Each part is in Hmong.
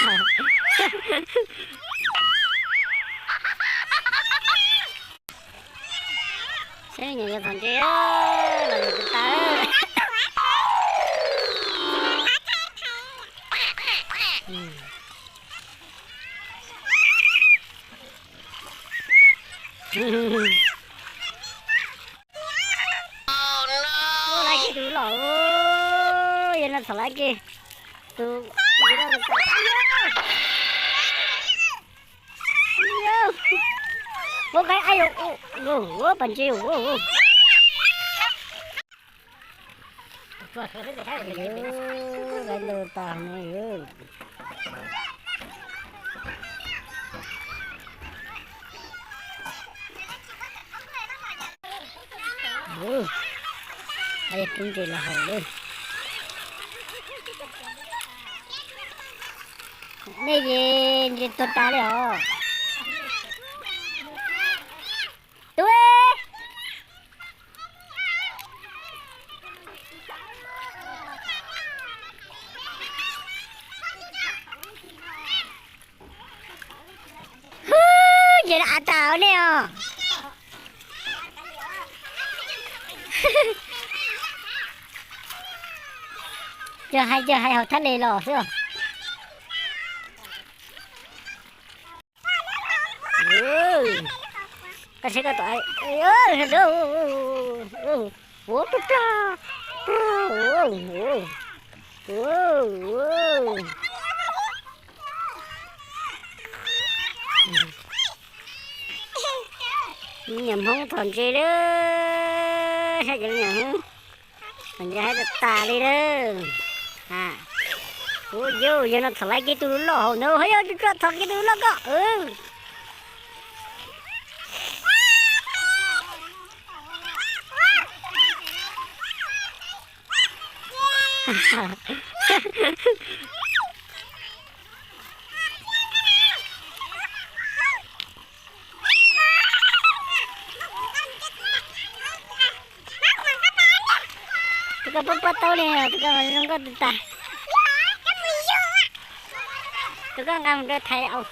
Saib me nyuam yaus tom ntses, los yus tus tas. Lawv tsis tus loj, yog no txhom lawv kiag tus. Ua qaib, ua pas ntses. Qaib ntau tas no. Ub, yog rub ntses los haus lawm. Nej ces ntses tuag tas li os. Tub, hwb, ntses av tas nej os. Yog hais, yog hais haus thab le los xwb. Koj saib koj tom, ua, me nyuam Hmoob tom ntses lawm, saib cov me nyuam Hmoob tom ntses haib tas tas li lawm. Ub, yog no txhom lawv kiag tus loj haus ntawd, yog txhom kiag tus loj koj. Tus koj pub pub tau li, tus koj zoo nkauj tus tas. Tus koj nqa mus rau thaiv aus.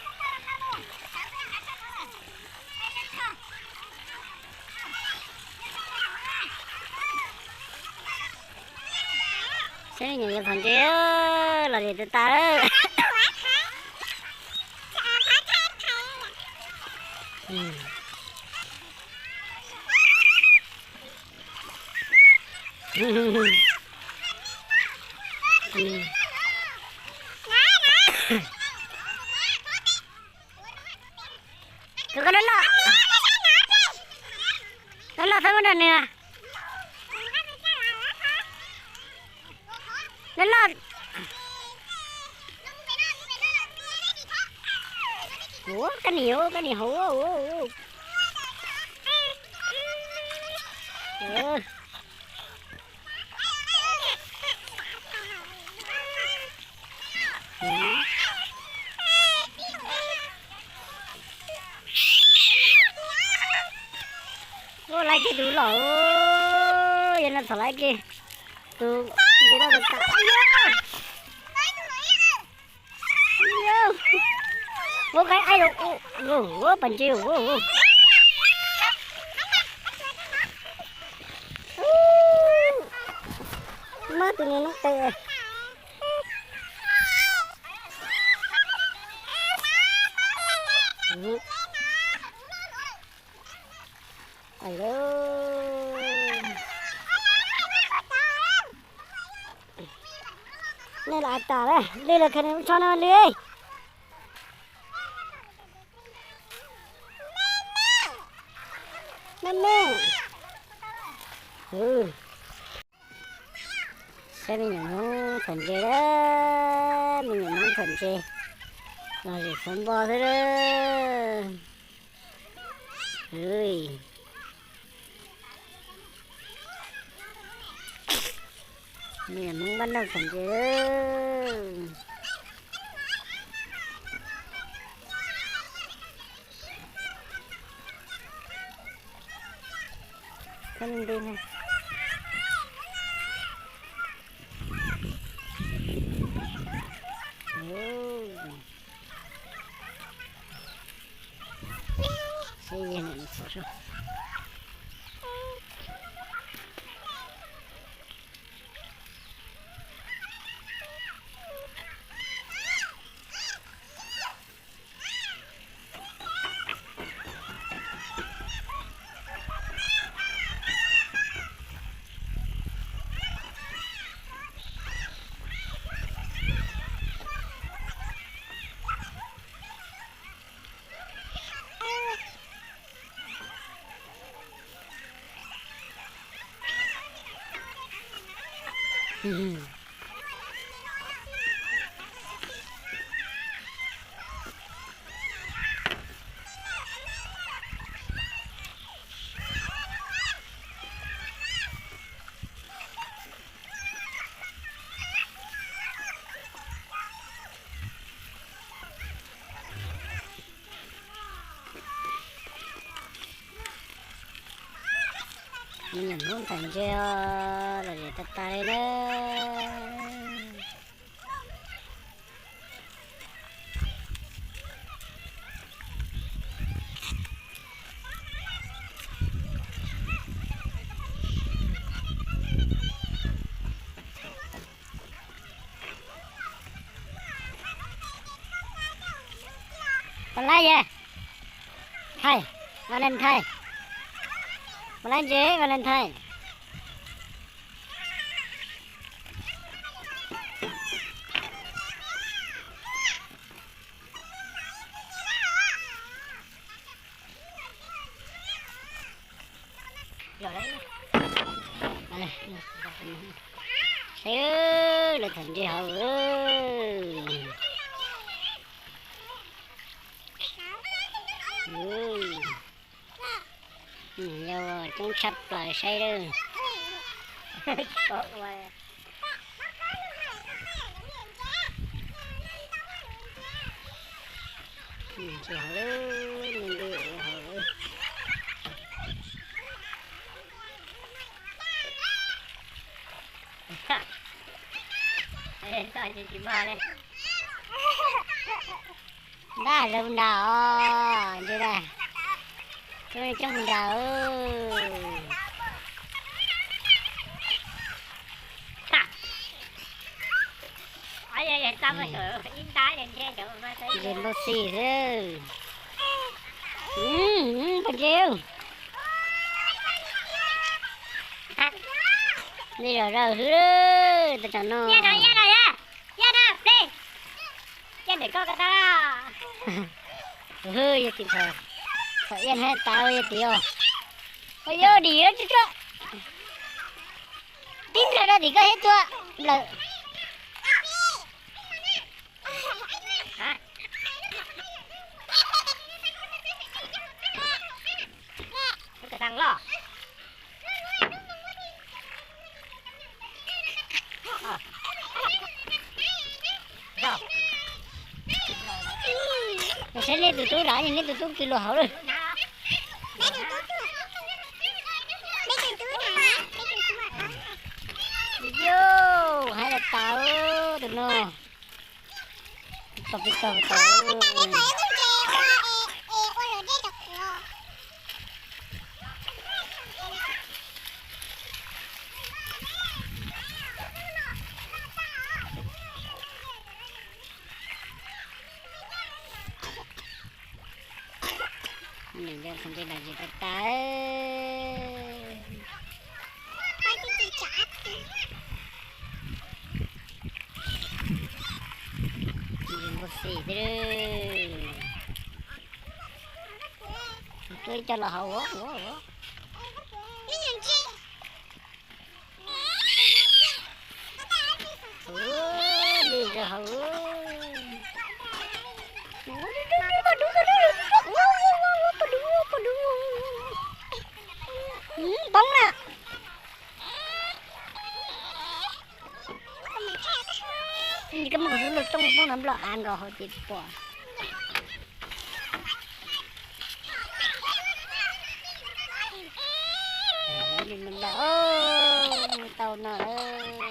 Saib me nyuam yaus tom ntses, los li tus tas. Tus koj loj loj, loj loj txhob muab rau nws. Loj loj. Ua koj nim, koj nim hauv. Ua lawv kiag tus loj, yog no txhom lawv kiag tus, tus tas. Ua qaib, ua pas ntses. Muab tus niag noob tes. Nej los tas li lawm, kha nws tsho no li. Me me. Saib me nyuam Hmoob txhom ntses, me nyuam Hmoob txhom ntses, los zem xuav npo xwb. Me nyuam Hmoob npaj noj txhom ntses. Nyuam hnub ntawm ntses los zem tas tas li na. Pab lab ye, thais, Valentine, pab lab ntses Valentine. Saib lawv tham ntses hauv. Yog coob tshaj plaws saib lawm. Ntses hauv, ntses hauv. Npaj zaub nrad os, ntses na, coob coob nrad. Ntses npau xis xwb. Poj ntses, nej zom zaws hwb, tau tsam no. Hwb, yog tim thaum, thaum iab hais tas yog tim os. Yog dim tsuag tsuag. Tib nplawg rau tim koj thiab tua nplawm. Saib nej tus tub lawm, nej tus tub kis lus hauv lawm. Yus, hais tas tus no. Tau pib tau tau. Nws nco qhov ntses lom zem tas tas. Ntses npau xis thiab. Tuaj ib co los hauv. Ntses hauv. Poj dub, poj dub. Poob na. Koj muab kuv lub rooj poob no nploj av nkaus hauv ces pom. Tau no lawm.